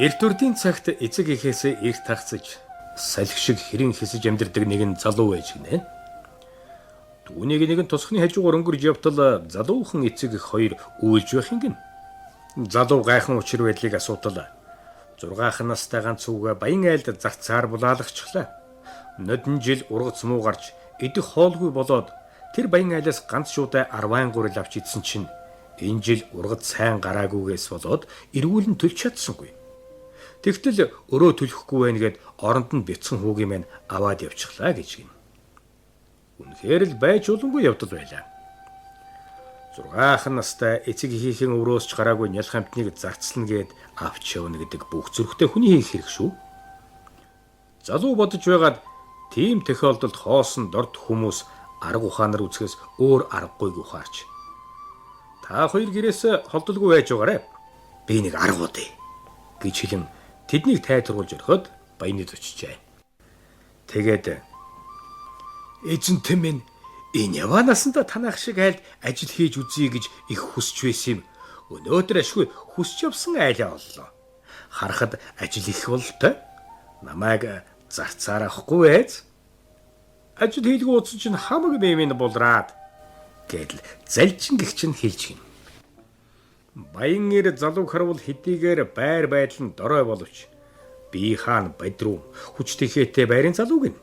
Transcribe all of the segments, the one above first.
Эрт үрдийн цагт эцэг эхээсээ эрт хагцаж салхи шиг хэрэн хэсэж амьдардаг нэгэн залуу байж гинэ. Түүнийг нэгэн тусганы хажуугаар өнгөрж явтал залуухан эцэг эх хоёр уйлж байх юм гин. Залуу гайхан учир байдлыг асуутал 6 настай ганц хүүгээ баян айлд зарцаар булаалгачихлаа. Нодон жил ургац муу гарч идэх хоолгүй болоод тэр баян айлаас ганц шуудаа 10 гурил авч идсэн чинь энэ жил ургац сайн гараагүйгээс болоод эргүүлэн төлж чадсангүй. Тэгтэл өрөө төлөхгүй байх гэд оронд нь бяцхан хүүгийн мань аваад явчихлаа гэж гин. Үнэхээр л байж улангүй явдал байлаа. 6 настай эцэг эхийнхэн өрөөс ч гараагүй нялх амтныг зарцлна гэд авч явна гэдэг бүх зүрхтэй хүний хийх хэрэг шүү. Залуу бодож байгаад тийм тохиолдолд хоосон дорд хүмүүс арга ухаанаар үзэхээс өөр аргагүйг ухаарч. Та хоёр гэрээс холдолгүй байж байгаарэ. Би нэг арга бодъё гэж хэлэн тэднийг тайтруулж орхиод баянид очижээ. Тэгээд эзэнтэн минь энэ яваа насандаа танах шиг айлд ажил хийж үзье гэж их хүсч байсан юм. Өнөөдөр ашгүй хүсч явсан айлаа оллоо. Харахад ажил их бололтой. Намайг зарцаар авахгүй байж. Ажил хийлгүй утсан чинь хамаг бие минь булраад гэдэл залжин гихч нь хэлж гин. Баян эр залууг харвал хэдийгээр байр байдал нь дорой боловч би хаан бодруу хүч тэхээтэй байрын залуу гин.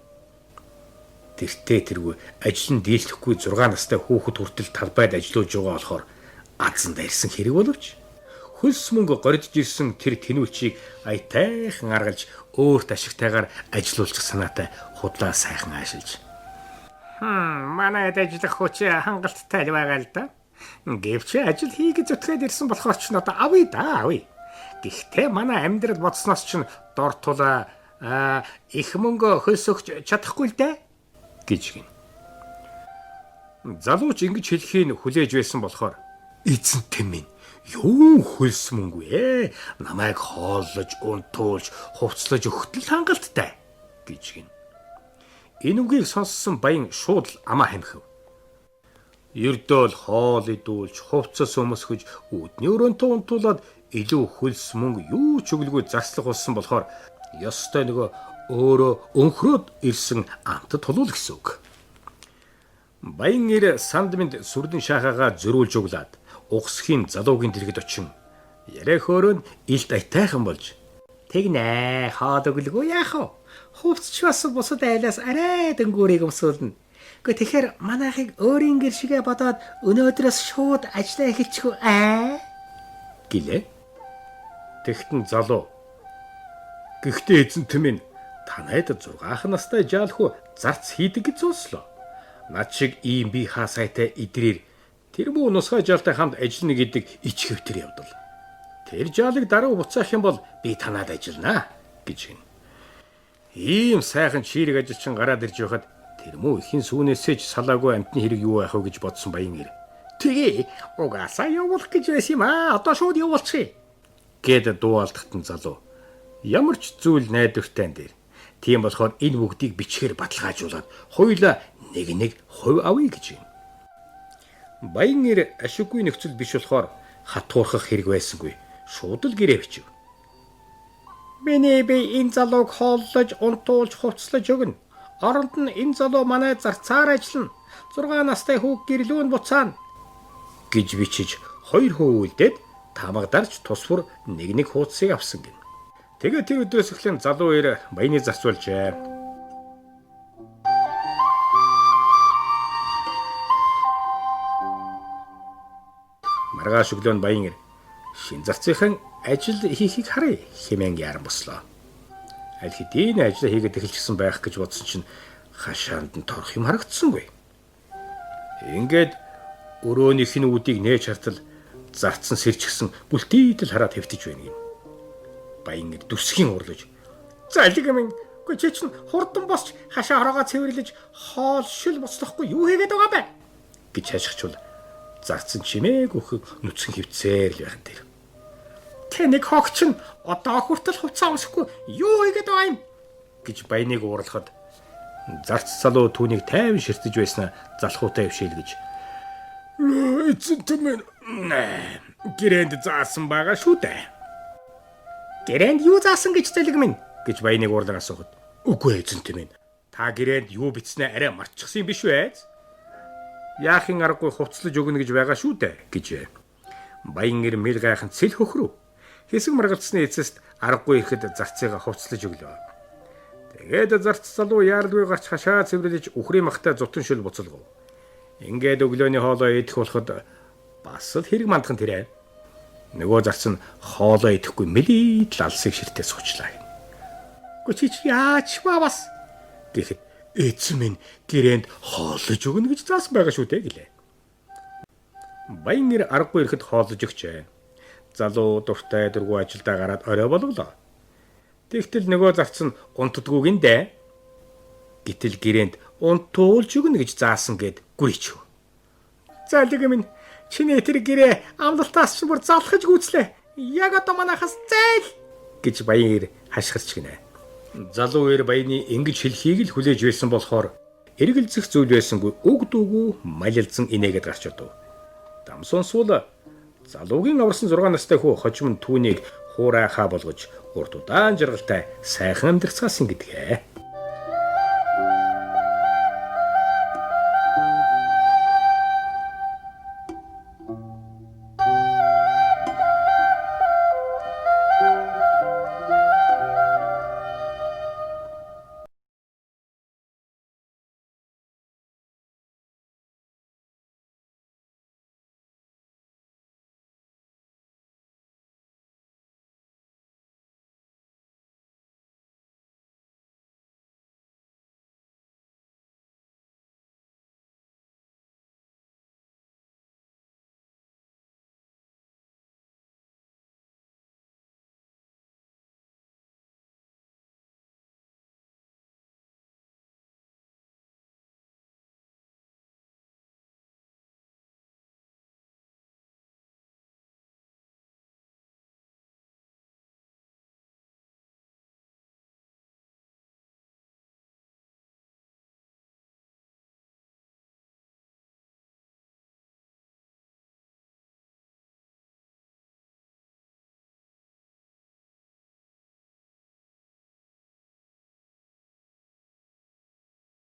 Тэртээ тэргүй ажил нь дийлдэхгүй 6 настай хүүхэд хүртэл талбайд ажиллаж байгаа болохоор азанд ирсэн хэрэг боловч хөлс мөнгө горидж ирсэн тэр тэнүүлчийг аятайхан аргалж өөрт ашигтайгаар ажилуулчих санаатай худлаа сайхан аашилж. Манайд ажиллах хүч хангалттай л байгаа л да. Гэвч ажил хий гэж зүтгээд ирсэн болохоор ч одоо авъя да авъя. Гэхдээ манай амьдрал бодсноос ч дор тулаа их мөнгө хөлсөгч чадахгүй л дээ гэж гин. Залууч ингэж хэлхийг хүлээж байсан болохоор эзэнтэй минь юу хөлс мөнгө вэ? Намайг хооллож, унтуулж, хувцлаж өгөхтөл хангалттай гэж гин. Энэ үгийг сонссон баян шууд л амаа хамхив. Ердөөл хоол идүүлж, хувцас өмсгөж, үүдний өрөөнтөө унтуулад илүү хөлс мөнгө юу ч өглгүй зарцлах болсон болохоор ёстой нөгөө өөрөө өнхрөөд ирсэн амтад тулуул гэсэн үг. Баян эр санд минь сүрдэн шахаагаа зөрүүлж углаад угсхийн залуугийн дэргэд очин яриа хөөрөө илт аятайхан болж тэгнэ хоол өглгүй яах вэ? Хувцч бас бусад айлаас арай дөнгөрийг өмсүүлнэ. Гэхдээ тэгэхээр манайхыг өөрийн гэр шигэ бодоод өнөөдрөөс шууд ажиллаа эхэлчих үү аа гэлээ. Тэгтэн залуу. Гэхдээ эзэнт минь танайд 6 настай жаалхүү зарц хийдэг гэж зоослоо. Над шиг ийм бие хаа сайтай идрээр тэр мүү нусгай жаалтай хамт ажиллана гэдэг ич хэвтэр явдал. Тэр жаалыг дараа буцаах юм бол би танад ажиллана гэж гин. Ийм сайхан чирэг ажилчин гараад ирж байхад тэр мүү ихэн сүүнээсээ ч салаагүй амтны хэрэг юу байх вэ гэж бодсон баян ир. Тэгээ угаасаа явуулах гэж байсан юм аа. Одоо шууд явуулчихъя гэд дуу алдахтан залуу. Ямар ч зүйл найдвартай дээр. Тийм болохоор энэ бүгдийг бичгээр баталгаажуулаад хоёулаа нэг нэг хувь авъя гэж юм. Баян эр ашиггүй нөхцөл биш болохоор хатуурхах хэрэг байсангүй. Шууд л гэрээ бичив. Миний би энэ залууг хооллож, унтуулж, хувцлаж өгнө. Оронд нь энэ залуу манай зарцаар ажиллана. 6 настай хүүг гэрлүүн буцаана гэж бичиж 2 хүү үлдээд тамгадарч тус бүр нэг нэг хуудсыг авсан гин. Тэгээд тэр өдрөөс эхлэн залуу эр баяны зарцуулжээ. Маргааш өглөө нь баян эр шин зарцынхан ажил хийхийг харъя хэмээн яран бослоо. Аль хэдийн ажил хийгээд эхэлчихсэн байх гэж бодсон чинь хашаанд нь торох юм харагдсангүй. Ингээд өрөөнийх нь үүдийг нээж хартал зарцсан сэрчгсэн бүлтийдэл хараад хэвтэж байна юм. Баян эр дүсгийн урлаж. Залиг минь үгүй чи чинь хурдан босч хашаа хороогоо цэвэрлэж хоол шил бослохгүй юу хийгээд байгаа бэ гэж хашгичвал зарцсан чимээг өөхөг нүцгэн хөвцээр л байх тэр. Тэ нэг хогч нь одоо хүртэл хувцас өмсөхгүй юу хийгээд байгаа юм гэж баяныг уурлахад зарц залуу түүнийг тайван ширтэж байснаа залхуутай өвшөөл гэж. Эзэнт минь гэрээнд заасан байгаа шүү дээ. Гэрээнд юу заасан гэж зэлэг минь гэж баяныг уурлан асуухад үгүй эзэнт минь. Та гэрээнд юу бичснээ арай мартчихсан юм биш үү? Яахын аргагүй хувцлаж өгнө гэж байгаа шүү дээ гэжээ. Баян эр мэл гайхан цэл хөхрөв. Хэсэг маргалцсны эцэст аргагүй ирэхэд зарцыгаа хувцлаж өглөө. Тэгээд зарц залуу яаралгүй гарч хашаа цэвэрлэж үхрийн махтай зутан шөл буцалгав. Ингээд өглөөний хоолоо идэх болоход бас л хэрэг мандах нь тэрэ. Нөгөө зарц нь хоолоо идэхгүй мэлийд л алсыг ширтээ суучлаа. Гэхдээ чи чи яач ба бас гэхэд эзэн минь гэрээнд хооллож өгнө гэж заасан байгаа шүү дээ гэлээ. Баян эр аргагүй ирэхэд хооллож өгчээ. Залуу дуртай дургүй ажилдаа гараад орой болголоо. Тэгтэл нөгөө зарц нь унтдаггүй гиндэ. Гэтэл гэрээнд унтуулж өгнө гэж заасан гэд гүрийчв. Залиг минь чиний тэр гэрээ амлалтаас ч бүр залхаж гүйцлээ. Яг одоо манайхаас зайл гэж баян эр хашгирч гинэ. Залуу эр баяны ингэж хэлхийг л хүлээж байсан болохоор эргэлзэх зүйл байсангүй үг дүүгүй малилзан инээгээд гарч одов. Дамсон суул залуугийн аварсан 6 настай хүү хожим нь түүнийг хуурайхаа болгож урд удаан жаргалтай сайхан амьдрцгаасан гэдгээ.